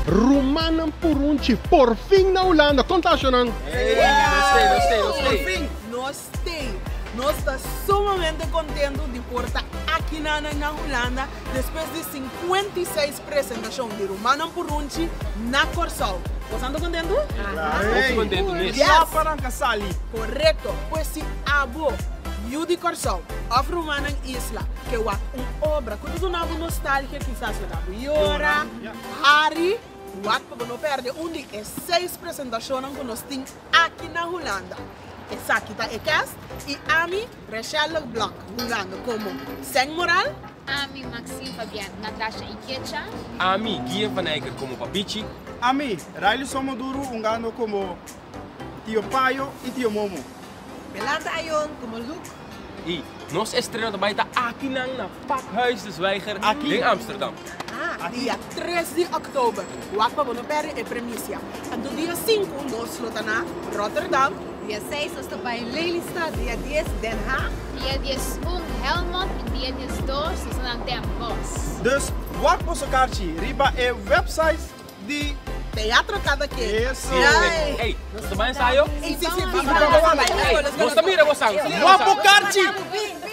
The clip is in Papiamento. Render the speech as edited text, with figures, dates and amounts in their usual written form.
Rumannan Purunchi porfin na Hulanda, konta ashonan! Nos tei, nos tei. Nos ta sumamente kontentu di por ta akinan na Hulanda despues di 56 presentashon di Rumannan Purunchi na Kòrsou. Boso ta kontentu? Hopi kontentu mes. Yes. Pa nan ka sali. Korekto. Pues si abo, yu di Kòrsou òf rumannan isla ke wak un obra ku ta duna bo nostalgia kisas lo ta bo yora, hari, wak pa bo no pèrdè un di e seis presentashonnan ku nos tin aki na Hulanda. Esaki ta e cast i ami, Rachelle Blok, hungando komo Seng Moral. Ami, Maxine Fabian, Natasha i Kecha. Ami, Guillem van Eycker komo Papichi. Ami, Riley Somoduru hungando komo Tio Payo i Tio Momo. Belanda Ayon komo Luke. I nos estreno ta bai ta akinan na Pakhuis de Zwijger den Amsterdam. Dia 3 di òktober, wak pa bo no pèrdè e premisia. Anto dia 5 nos lo ta na Rotterdam. Dia 6 nos ta bai Lelystad, dia 10 Den Haag. Dia 11 Helmond i dia 12 nos ta na Den Bosch. Dus wak boso karchi riba e website di Teatro Kada Ken. Eso. Ey, nos ta bai ensayo? Ey, si, si, Vamos, vamos, vamos. Ey, nos ta mira bosan. Wak bo karchi! Bin, bin.